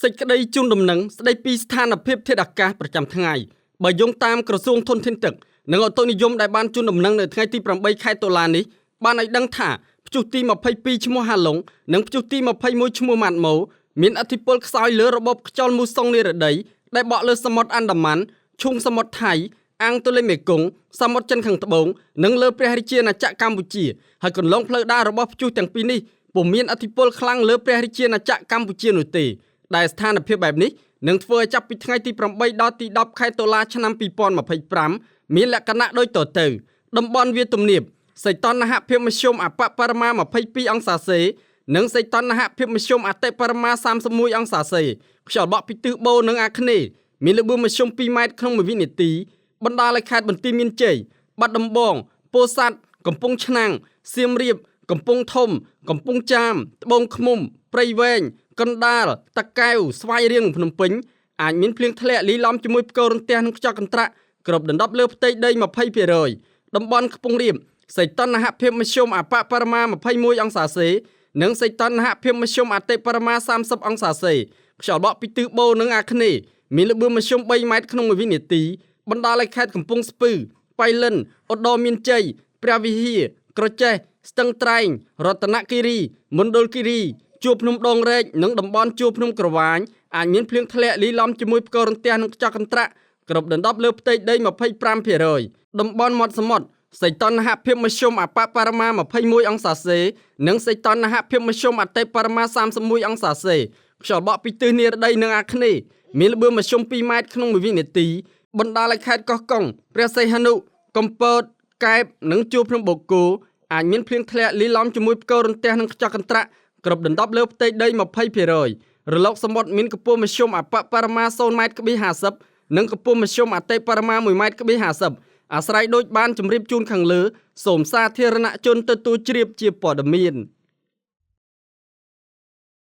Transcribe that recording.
សេចក្តីជូនដំណឹងស្តីពីស្ថានភាពធាតុអាកាសប្រចាំថ្ងៃបើយោងតាមក្រសួងធនធានទឹកនិងឧតុនិយមដែលបានជូនដំណឹងនៅថ្ងៃទី8ខែតុលានេះបានឲ្យដឹងថាព្យុះទី22ឈ្មោះហាឡុងនិងព្យុះទី21ឈ្មោះម៉ាត់ម៉ូមានឥទ្ធិពលខ្សោយលើរបបខ្យល់មូសុងនិរតីដែលបក់លើសមុទ្រអាន់ដាម៉ាន់ឈូងសមុទ្រថៃអាងទន្លេមេគង្គសមុទ្រចិនខាងត្បូងនិងលើព្រះរាជាណាចក្រកម្ពុជាហើយកន្លងផ្លូវដើររបស់ព្យុះទាំងពីរនេះពុំមានឥទ្ធិពលខ្លាំងលើព្រះរាជាណាចក្រកម្ពុជានោះទេ ដែលស្ថានភាពបែបនេះនឹងធ្វើឲ្យចាប់ពីថ្ងៃទី8ដល់ទី10ខែតុលាឆ្នាំ2025មានលក្ខណៈដូចតទៅតំបន់វាទំនាបសីតុណ្ហភាពមធ្យមអបបរមា22អង្សាសេនិងសីតុណ្ហភាពមធ្យមអតិបរមា31អង្សាសេខ្យល់បក់ពីទិសបូរនិងអាគ្នេយ៍មានល្បឿនមធ្យម2ម៉ែត្រក្នុងមួយវិនាទីបណ្ដាលឲ្យខេត្តបន្ទាយមានជ័យបាត់ដំបងពោធិ៍សាត់កំពង់ឆ្នាំងសៀមរាបកំពង់ធំកំពង់ចាមត្បូងឃ្មុំព្រៃវែងកណ្ដាលតាកែវស្វាយរៀងភ្នំពេញអាចមានភ្លៀងធ្លាក់លាយឡំជាមួយផ្គររន្ទះនិងខ្យល់កន្ត្រាក់គ្របដណ្ដប់លើផ្ទៃដី20%តំបន់ខ្ពង់រាបសីតុណ្ហភាពមធ្យមអបបរមា21អង្សាសេនិងសីតុណ្ហភាពមធ្យមអតិបរមា30អង្សាសេខ្យល់បក់ពីទិសបូរនិងអាគ្នេយ៍មានល្បឿនមធ្យម3ម៉ែត្រក្នុងមួយវិនាទីបណ្ដាលឲ្យខេត្តកំពង់ស្ពឺបៃលិនឧត្តរមានជ័យព្រះវិហារក្រចេះស្ទឹងត្រែងរតនគិរីមណ្ឌលគិរីជួរភ្នំដងរែកនិងតំបន់ជួរភ្នំក្រវាញអាចមានភ្លៀងធ្លាក់លាយឡំជាមួយផ្គររន្ទះនិងខ្យល់កន្ត្រាក់គ្របដណ្ដប់លើផ្ទៃដី25%តំបន់មាត់សមុទ្រសីតុណ្ហភាពមធ្យមអបបរមា21អង្សាសេនិងសីតុណ្ហភាពមធ្យមអតិបរមា31អង្សាសេខ្យល់បក់ពីទិសនិរតីនិងអាគ្នេយ៍មានល្បឿនមធ្យម2ម៉ែត្រក្នុងមួយវិនាទីបណ្ដាលឲ្យខេត្តកោះកុងព្រះសីហនុកំពតកែបនិងជួរភ្នំបូកគោអាចមានភ្លៀងធ្លាក់លាយឡំជាមួយផ្គររន្ទះនិងខ្យល់កន្ត្រាក់គ្របដណ្ដប់លើផ្ទៃដី20%រលកសមុទ្រមានកម្ពស់មធ្យមអបបរមា0ម៉ែត្រ50និងកម្ពស់មធ្យមអតិបរមា1ម៉ែត្រ50អាស្រ័យដូចបានជម្រាបជូនខាងលើសូមសាធារណជនទទួលជ្រាបជាព័ត៌មាន។